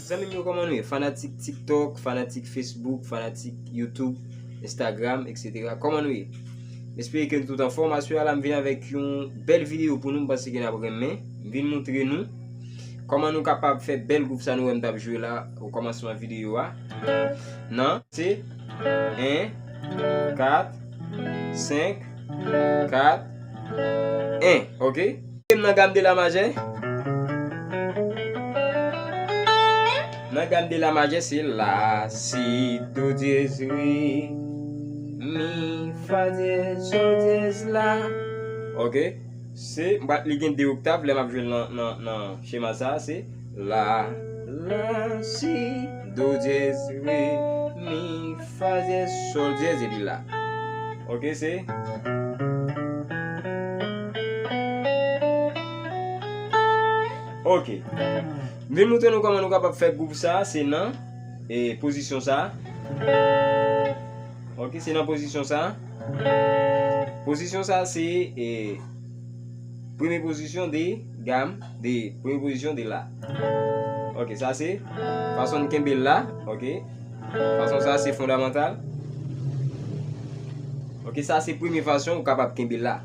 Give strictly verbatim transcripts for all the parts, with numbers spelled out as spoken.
Zanmi m yo, kòman nou ye? Fanatik TikTok, fanatik Facebook, fanatik YouTube, Instagram, et cetera. Kòman nou ye? M espere ke nou tout anfòm. Aswè a la, m vin avèk yon bèl videyo pou nou. M panse ke n ap renmen. M vin montre nou kòman nou kapab fè bèl gwouv sa nou wè m t ap jwe la o kòmansman videyo a. Nan, se en, kat, senk, kat, en, oke? M nan gam de la majè. Nan gam de la majè, se la, si, do dyèz, re, mi, fa dyèz, sol dyèz, la. Oke? Se, m pa, li gen de oktav, lè m ap jwe l nan, nan, nan chema sa, se la, la, si, do dyèz, re, mi, fa dyèz, sol dyèz, epi la. Oke, se. Oke. M vin montre nou kòman nou kapab fè gwouv sa, se nan, e, pozisyon sa. Oke, se nan pozisyon sa. Pozisyon sa, se, e, premye pozisyon de gam, de premye pozisyon de la. Oke, sa se fason n kenbe l la, oke. Fason sa se fondamantal. Oke, sa se premye fason ou kapab kenbe la.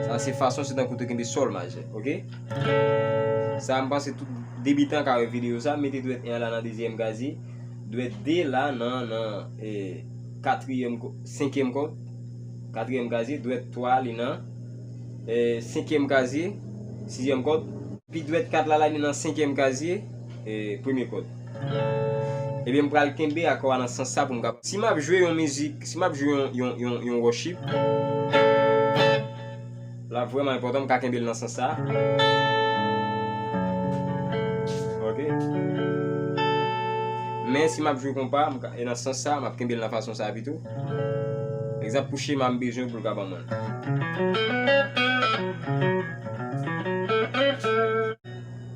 Sa se fason, se tankou te kenbe sòl majè, oke. Sa m panse tout debitan ka wè videyo sa, mete dwèt en an la nan dezyèm kazye, dwèt de la nan, nan, e, katriyèm ko-, senkyèm kòd, katriyèm kazye, dwèt twa li nan, e, senkyèm kazye, sizyèm kòd. Epi dwèt kat la, la li nan senkyèm kazye, e, premye kòd. Ebyen, m pral kenbe akò a nan sans sa pou m ka. Si m ap jwe yon mizik, si m ap jwe yon, yon, yon, yon worship, la vrèman enpòtan, m ka kenbe l nan sans sa. Oke. Men si m ap jwe konpa, m ka, e nan sans sa, m ap kenbe l nan fason sa pito. Egzanp, pou chema m bezwen pou l ka ban mwen.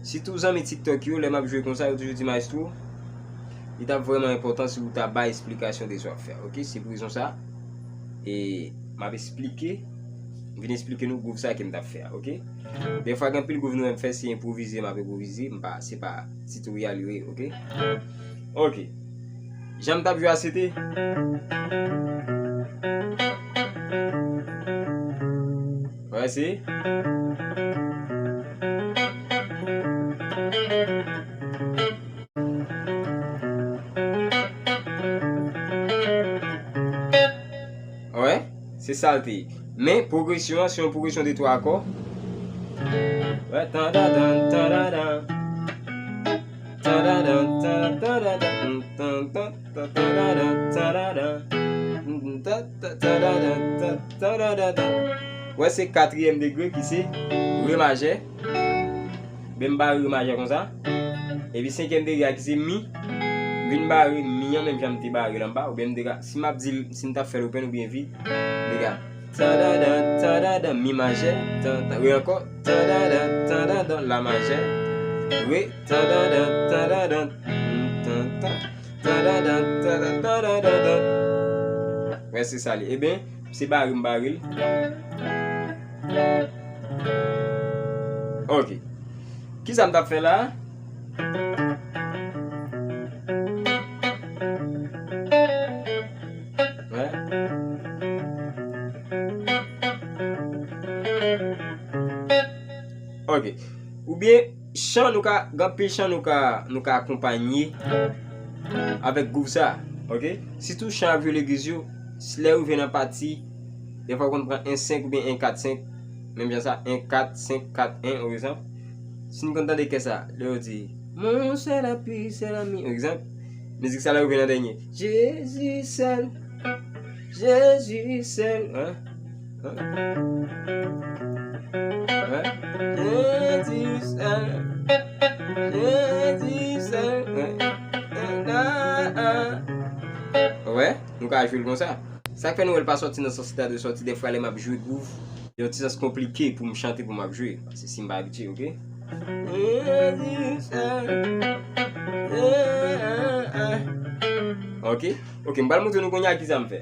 Sitou zanmi TikTok yo, lè m ap jwe konsa, yo toujou di, "Maestro, li t ap vrèman enpòtan si ou ta bay esplikasyon de sa w ap fè a, oke?" Se pou rezon sa, e m ap esplike, m vin esplike nou gwouv sa ke m t ap fè a, oke? Dèfwa, gen anpil gwouv nou wè m fè, se enpwovize, m ap enpwovize, m pa, se pa titoryal yo ye, oke? Oke. Jan m t ap jwe a, se te. Wè, se. Wè, se sa l te ye. Men, pwogresyon an, se yon pwogresyon de twa akò. Wè, tan, tan, tan, tan, tan, tan. Tan, tan, tan, tan, tan, tan, tan, tan, tan, tan, tan, tan, tan, tan, tan, tan, tan, tan, tan, tan. Wè, se katriyèm degre ki se re majè. Oubyen m bare re majè konsa. Epi senkyèm degre a ki se mi. M vin bare mi an menm jan m te bare l anba. Oubyen m te ka, si m ap di l, si m t ap fè l open oubyen vid, m te ka. Tadadan, tadadan, mi majè, tan, tan, re ankò, tadadan, tadadan, la majè, re, tadadan, tadadan, tan, tan, tadadan, tadadan, tadadan. Wè, se sa li. Ebyen, se bare m bare l. Oke. Kisa m t ap fè la? Wè. Oke. Oubyen, chan nou ka, gen anpil chan nou ka, nou ka akonpanye avèk gwouv sa, oke? Sitou chan ap jwe legliz yo, si lè yo rive nan pati, dèfwa yo konn pran en senk oubyen en kat senk, menm jan sa, en kat senk kat en, pa egzanp. Si n konn tande kè sa, lè yo di, "Mon seul appui, c'est l'ami," pa egzanp, mizik sa lè yo rive nan dènye, "Jésus seul, Jésus seul," hein? Hein? Hein? Jésus seul, Jésus seul, hein? Hein? Ah, ah. Wè, nou ka jwe l konsa. Sa k fè nou wè l pa sòti nan sans li ta dwe sòti, dèfwa lè m ap jwe gwouv, yon ti sans konplike pou m chante, pou m ap jwe. Paske si m pa abitye, oke? Jésus seul, Jésus Ok? Ok, m pral montre nou kounye a kisa m fè.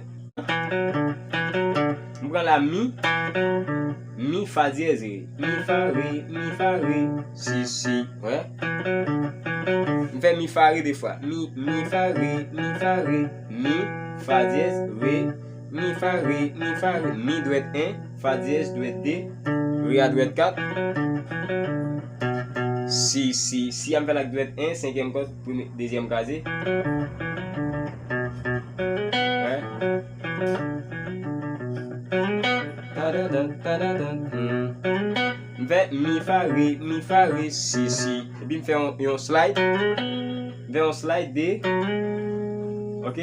M pran la mi, mi fa dyèz re, mi fa re, mi fa re, si, si, wè. M fè mi fa re de fwa. Mi, mi fa re, mi fa re, mi fa dyèz re, mi fa re, mi fa re, mi dwèt en, fa dyèz dwèt de, re a dwèt kat. Si, si, si a m fè l ak dwèt en, senkyèm kòd, premye, dezyèm kraze. Wè. Tadadan, tadadan, hmm. M fè mi fa re, mi fa re, si, si. Epi m fè yon, yon slide. M fè yon slide de. Ok?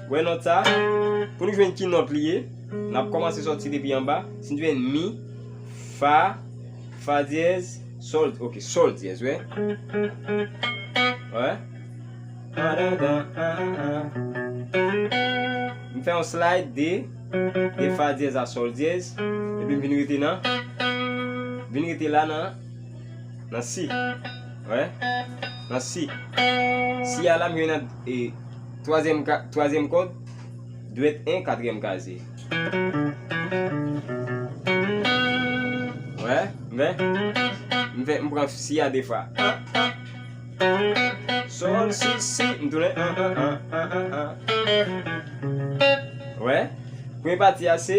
Wè nòt sa. Pou nou jwenn ki nòt li ye, n ap kòmanse sòti depi anba. Si n jwenn mi, fa, fa dyèz, sòl, ok, sòl dyèz, wè. Wè. M fè yon slide de, de fa dyèz a sòl dyèz, epi m vin rete nan, vin rete la nan, nan si. Wè. Nan si. Si a la m jwenn nan, e, twazyèm ka-, twazyèm kòd, dwèt en, katriyèm kraze. Wè, men, m fè, m pran si a de fwa. Sòl, si, si, m tounen, an, an, an, an, an, an. Wè, premye pati a se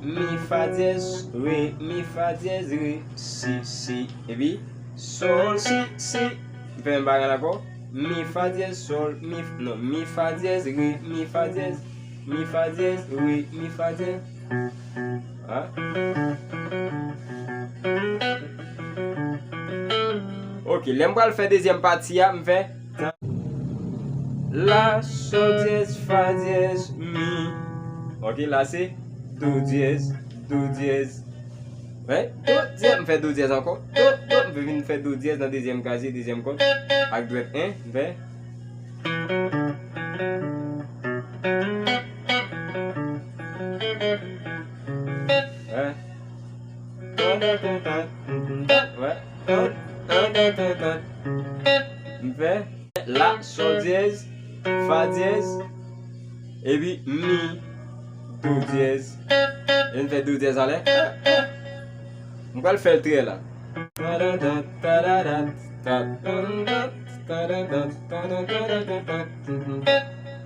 mi fa dyèz re, mi fa dyèz re, si, si, epi sòl, si, si. M fè menm bagay la ankò. Mi fa dyèz sòl, mi f-, non, mi fa dyèz re, mi fa dyèz, mi fa dyèz re, mi fa dyèz. Hein? Ok, lè m pral fè dezyèm pati a, m fè la, sòl dyèz, fa dyèz, mi. Ok, la se do dyèz, do dyèz. Wè, do dyèz, m fè do dyèz ankò. Do, do, m vin fè do dyèz nan dezyèm kraze, dezyèm kòd. Ak dwèt en, m fè. Wè. Wè. M fè la, sòl dyèz, fa dyèz, epi mi, do dyèz. E m fè do dyèz anlè. M pral fè l trè la.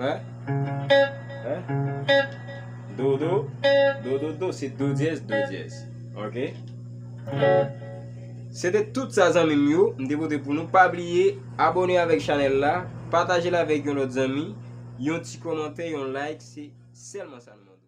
Wè? Wè? Do, do, do, do, do, se do dyèz, do dyèz. Ok? Se te tout sa zanmi m yo, m te pote pou nou. Pa bliye, abòne avèk chanèl la, pataje l avèk yon lòt zanmi, yon ti kòmantè, yon like, se sèlman sa nou mande.